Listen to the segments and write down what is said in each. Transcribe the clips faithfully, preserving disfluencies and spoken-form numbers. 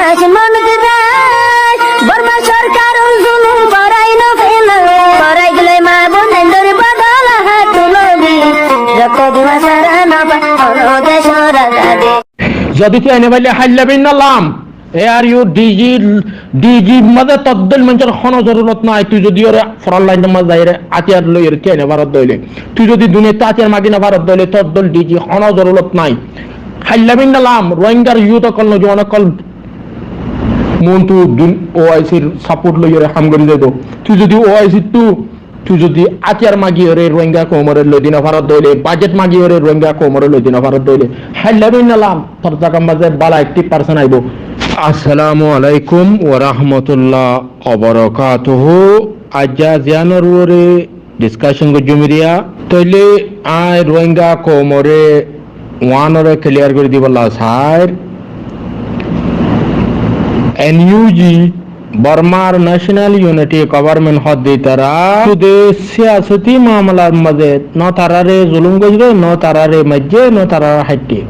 Asman gidai, Borma sorkar zulum barai no fela, barai gile ma bonaindor badala hatulobi, rokto dima sara no ba, ono desor azadi. Zodi tui ene baile hailla bin nalam, A R U, D G, D G maze toddol manchor hono zorurot nai, tui zodi ore front line maze zaire atiyar loire tui ene barot doile, tui zodi duniyat atiyar magi no barot doile, toddol D G hono zorurot nai. Hailla bin nalam, Rohingyar youth okol, nojuwan okol, Montu dun-, O I C r support loiyore ham gori zaibo. Tui zodi O I C ttu, tui zodi atiyar magiyore Rohingya koumore loi di no farot doile, budget magiyore Rohingya koumore loi di no farot doile, hailla bin nalam, tor zagar maze bala active person aibo. Assalamu alaikum wa rahmatullah wa barakatuhu. Aijja ziyanor uore discussion goijjum iriya. Toile añí Rohingya koumore uánore clear gori dibolla sair. N U G, Bormar National Unity Government hoddé tara sude siyasoti mamalar maze no tarare zulum goijje, no tarare maijje, no tarare haitte.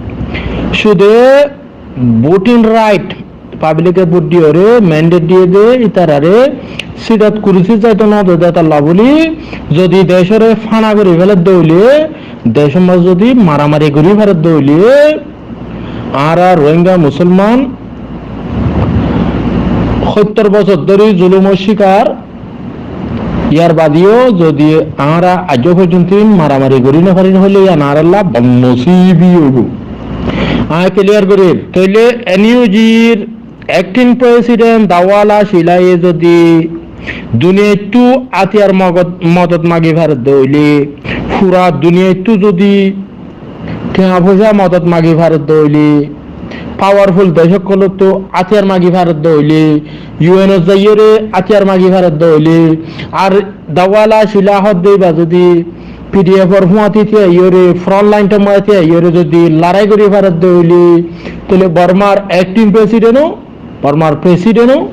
Sude voting right, public e vote diyore, mandate diye de, itarare sidat kurusi zaito no de de tolla buli, zodi decore fana gori fele doile, decor maze zodi maramari gori fele doile, añára Rohingya Musolman hottor bosor dori zulumor shikar, yar badiyo zodi añára aijjo foijjonto maramari gori no fari hoile, iyan añáralla bonnosibi óibo. Añí clear gorir, toile N U G r acting president Dawala Shilaye zodi duniyaittu atiyar mogot-, modot magi faredde óile, fura duniyaittu zodi tiañ foisa modot magi faredde óile, powerful dec ókkolottu atiyar magi faredde óile, U N ot zaiyore atiyar magi faredde óile, ar Dawala Shila hoddé iba zodi P D F or fuañti tiaiyore, front line ot tiaiyore zodi lorai gori faredde óile, toile Bormar acting president o, Bormar president o,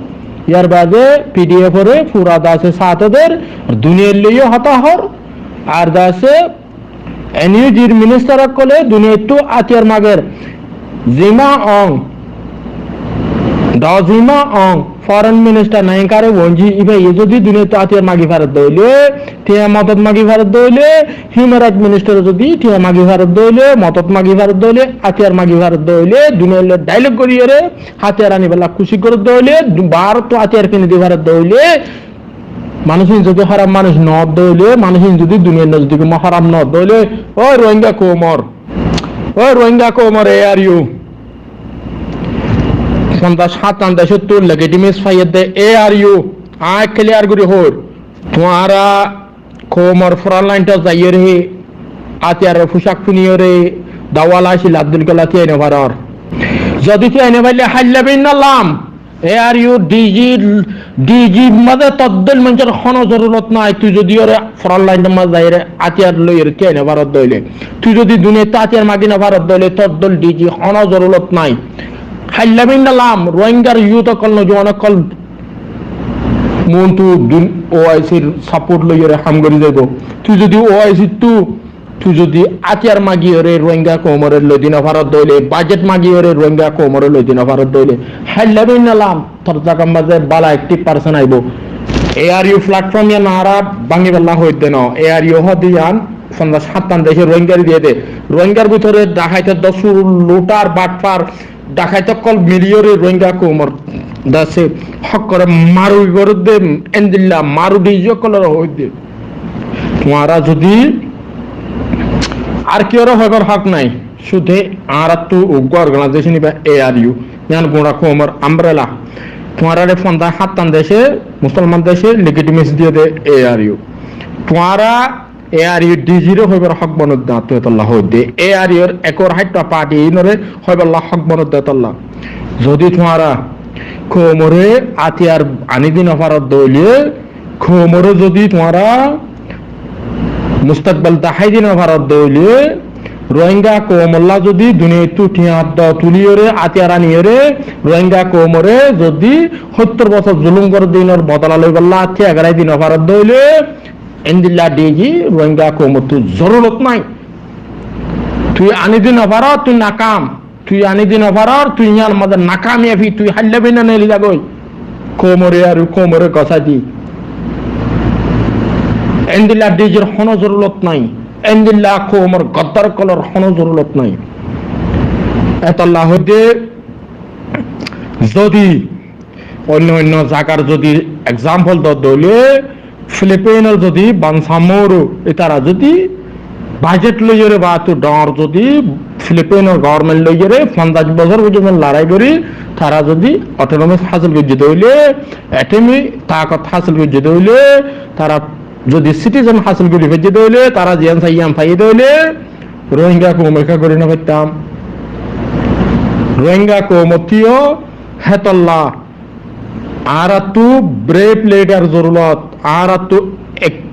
yar bade P D F ore fura dase sato der, ar duniyar loiyo hotá hor, ar dase N U G r minister ókkole duniyaittu atiyar mager, Zima Ong, Do Zima Ong, foreign minister Naing Kare Wanji, iba ye zodi duniyaittu atiyar magi faredde óile, tiañ modot magi faredde óile, human right minister zodi tiañ magi faredde óile, modot magi faredde óile, atiyar magi faredde óile, duniyar loi dialogue goriyore, atiyar aniballa kucíc goredde óile, du-, Bharot atiyar kini di faredde óile, manúic ín zodi hóraf manúic no ódde óile, manúic ín zodi duniyar nozdike mo hóraf no ódde óile, ói Rohingya koumor, ói Rohingya koumor A R U, fonzaic háñttan decottu legitimacy faiyedde A R U, añí clear gori hoóir, tuáñra koumor front line ot zaiyore, atiyaror fucak finiyore, Dawala Shila Abdul Gela tiañ no farór. Zodi tiañ no faille hailla bin nalam, A R U, D G, D G maze toddol manchor hono zorurot nai, tui zodi ore front line maze zaire atiyar loire tiañ no faredde óile, tui zodi duniyat atiyar magi no faredde óile, toddol D G hono zorurot nai. Hailla bin nalam, Rohingyar youth ókkol, nojuwan ókkol, Montu dun-, O I C r support loiyore ham gori zaibo. Tui zodi O I C ttu, tui zodi atiyar magiyore Rohingya koumore loi di no faredde óile, budget magiyore Rohingya koumore loi di no faredde óile, hailla bin nalam, tor zagar maze bala active person aibo. A R U platform iyan añára báñgi balla hoóidde no. A R U hoódde iyan fonzaic háñttan dece Rohingyare diye de. Rohingyar bútore dhakait, dosur, lutar, batfar, dhakait ókkol miliyore Rohingya koumor dase hók gore marubi goredde, endilla maru D G ókkolore hoóidde. Tuáñra zodi ar kiyore hoibar hók nai, sude añárattu uggwá organization iba A R U, iyan gura koumor umbrella. Tuáñrare fonzaic háñttan dece, Musolman dece legitimacy diye de A R U. Tuáñra A R U D G re hoibar hók bonodde, añáttu etolla hoóidde. A R U r ekor háitta party inore hoiballa hók bonodde etolla. Zodi tuáñra koumore atiyar ani di no faredde óile, koumore zodi tuáñra mustakbal dahái di no faredde óile, Rohingya koumolla zodi duniyaittu tiañ do tuliyore, atiyar aniyore, Rohingya koumore zodi hóttor bosor zulum goredde inor bodola loiballa tiañ gorai di no faredde óile, endilla D G Rohingya koumottu zorurot nai. Tui ani di no farór, tui nakam. Tui aní di nofarór, tui yían mazé nakamiyabi, tui háilla bina neli zagói. Koumore ar koumore gosái di. Endilla D G r honó zorurot nái. Endilla koumor goddar ókkolor honó zorurot nái. Etolla hoidé zodi oinno oinno zagar zodi example dodde óile, Filipinor zodi Bangsamoro, itara zodi budget loiyóre ba tu dor zodi Filipinor government loiyóre fonzaic bosór foijjonto lorai gori, tara zodi autonomous hásil goijjé de óile, etomi takot hásil goijjé de óile, tara zodi citizen hásil gori faijjé de óile, tara ziyán sai yían faiyé de óile, Rohingya koum ekká gori no faittam. Rohingya koumottíyo hétolla añárattú brave leader zorurot, añárattú ek-,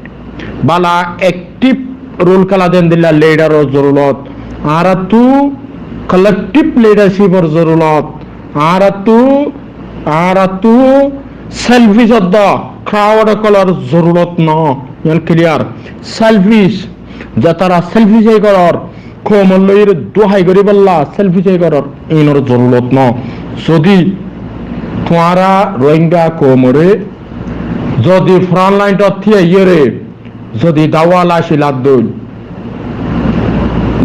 bala active role kéla dendilla leader or zorurot, añárattú collective leadership or zorurot, añárattú, añárattú selfish oddo crowd ókkolor zorurot no, yían clear. Selfish, ze tara selfish ai goror, koumor loiyóre duhai goribolla selfish ai goror, inor zorurot no. Zodi tuáñra Rohingya koumore zodi front line ot thiyaiyóre zodi dawa laci laddoil,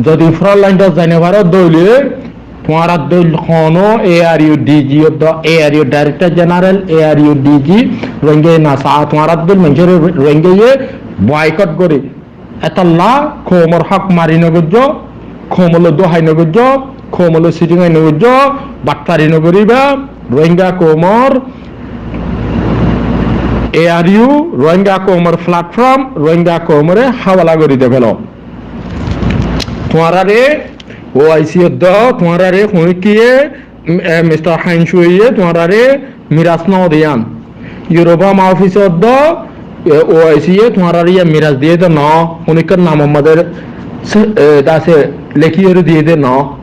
zodi front line ot zai no faro doile, tuáñrar dóil honó A R U D G oddo, A R U Director General, A R U D G, Rohingya nasa, tuáñrar dóil manúcor Rohingya ye boycott gori. Etolla koumor hók mari no goijjo, koumor loi duhai no goijjo, koumor loi sitingai no goijjo, battari no goriba, Rohingya koumor A R U, Rohingya koumor platform, Rohingya koumore háwala gori de felo. Tuáñrare O I C oddo, tuáñrare honikkiye, e, Mister Hain Shuiye tuáñrare miras no diyan. Yoruba ma office oddo, e, O I C ye tuáñrare iya miras diye de no, honikkar namor mazé se, e, dase lekiyóre diye de no.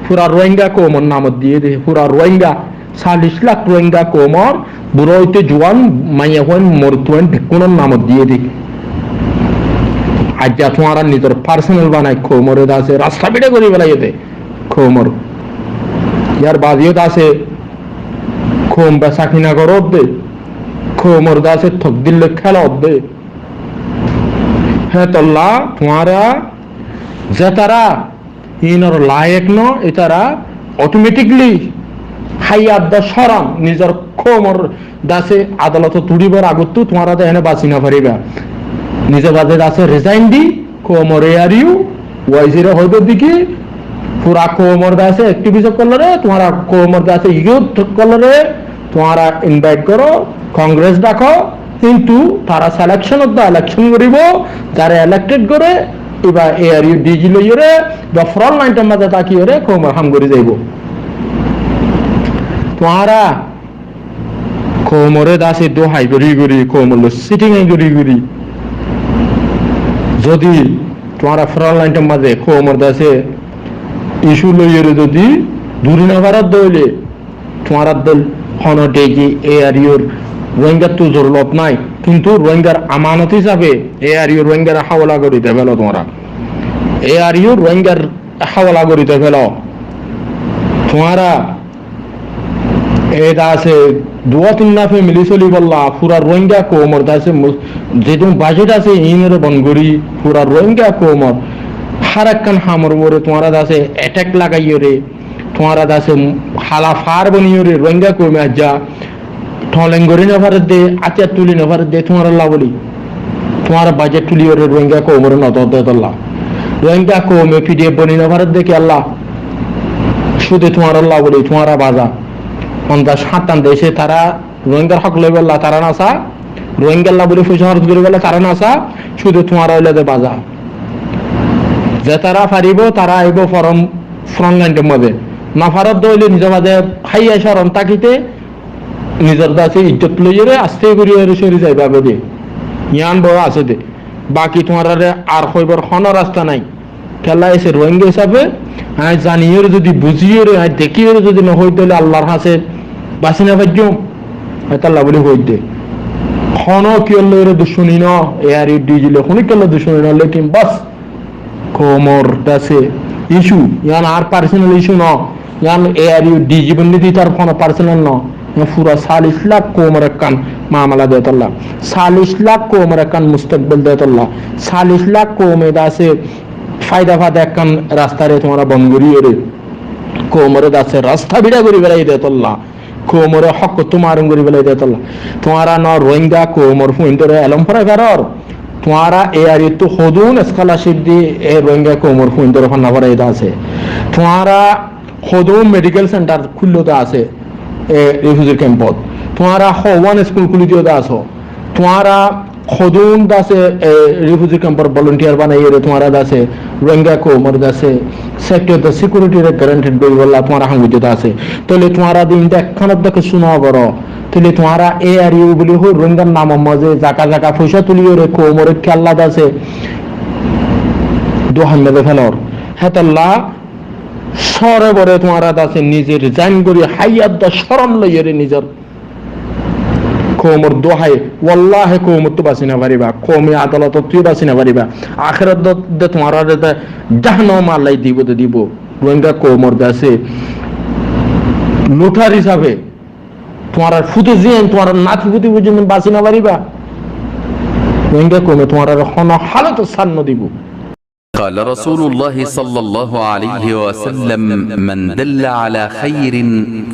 Fura Rohingya koumor namot diye de, fura Rohingya, callic lak Rohingya koumor, bura óite juwan, maiyafuain, morotfuain, bekkúnor namot diye de. Aijja tuáñra nizor personal banai koumore dase rasta bida gori felaiyé de. Koumor. Yar bade yó dase koum besakina goródde, koumor dase tokdir loi kélodde. Hétolla tuáñra zetara inor layek no, itara automatically háiyat da córam nizor koumor dase adalotot uçíbar agottú tuáñra de ene basi no fariba. Nize bade dase resign di, koumor A R U, O I C re hoido diki, fura koumor dase activist ókkolore, tuáñra koumor dase youth ókkolore, tuáñra invite goro, Congress dako, kintu tara selection ot da election goribo, jare elected gore, iba A R U D G loiyore, iba front line or mazé takiyore, koumor ham gori zaibo. Tuáñra koumore dase duhai gori gori, koumor loi sitingai gori gori. Zodi tuáñra front line or mazé koumor dase issue loiyore zodi duri no farar de óile, tuáñrar dóil honó D G A R U r Rohingyar tu zorurot nai. Kintu Rohingyar amanot hísabe A R U Rohingyar háwala gori de felo tuáñra. A R U Rohingyar háwala gori de felo. Tuáñra Eda asé duwa tinna family solibolla, fura Rohingya koumor dase mu-, zedún budget asé, inore bon gori, fura Rohingya koumor har ekkán hamor uore tuáñra dase attack lagaiyore, tuáñra dase hala far boniyore, Rohingya koume aijja toleng gori no faredde, atiyar tuli no faredde, tuáñralla buli. Tuáñra budget tuliyore Rohingya koumore no dodde tolla. Rohingya koume P D F boni no faredde kiyólla? Cúde tuáñralla buli, tuáñra baza. Ponzaic háñttan dece tara Rohingyar hók loibolla tara no sa, Rohingyalla buli foisa hóros goribolla tara no sa, cúde tuáñra óilade baza. Ze tara faribo, tara aibo forom front line or maze. No faredde óile nize baze háiya corom tákite, nizor dase ijjot loiyore aste gori ore sori zaiba goi de. Yián boro asé de. Baki tuáñrare ar hoibar hono rasta nai. Kiyólla ese Rohingya hísabe, añí zaniyore zodi buziyore, añí dekiyore zodi no hoi, tóile Allar hañse basi no faijjum. Añí tolla buli hoi de. Hono kiyólla ere ducmoni no, A R U D G loi hono kiyólla ducmoni no, lekin bas koumor dase issue, yián ar personal issue no. Yián A R U D G bondi di tar hono personal no. Yián fura callic lak koumor ekkán mamala de tolla. Callic lak koumor ekkán mustakbel de tolla. Callic lak koume de asé faida fade ekkán rastare tuáñra bon gorí ore. Koumore de asé rasta bida gorí felai de tolla. Koumore hók ottu marum gorí felai de tolla. Tuáñra no Rohingya koumor fuaindore elóm forai faror. Tuáñra A R U ttu hodún scholarship di e Rohingya koumor fuaindore fanna forai de asé. Tuáñra hodún medical center kúllo de asé, e, refugee camp ot. Tuáñra hodún school kúli diyo de asó. Tuáñra hodún de asé, e, refugee camp or volunteer banai ore tuáñra de asé Rohingya koumor de asé safety de security re guarantee gorí bolla tuáñra ham goijjo de asé. Tóile tuáñra de inda ekkán de kessú no goró. Tóile tuáñra A R U buli hoi Rohingyar namor maze zaga zaga foisa tuli ore koumore kiyólla de asé duhai maze felor. Hétolla sóre bore tuáñra de asé nize resign gorí háiyat de córom loi ore nizor koumor duhai, wallahi koumottu basi no fariba, koumi adalotottú basi no fariba, akérat de tuáñrare de jahannamot loi dibo de dibo. Rohingya koumor de asé luthar hísabe tuáñrar futu ziyan, tuáñrar nati futu foijjonto basi no fariba. Rohingya koume tuáñrare hono halotot sáth no dibo. قال رسول الله صلى الله عليه وسلم: من دل على خير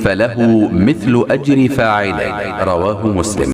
فله مثل أجر فاعله. رواه مسلم.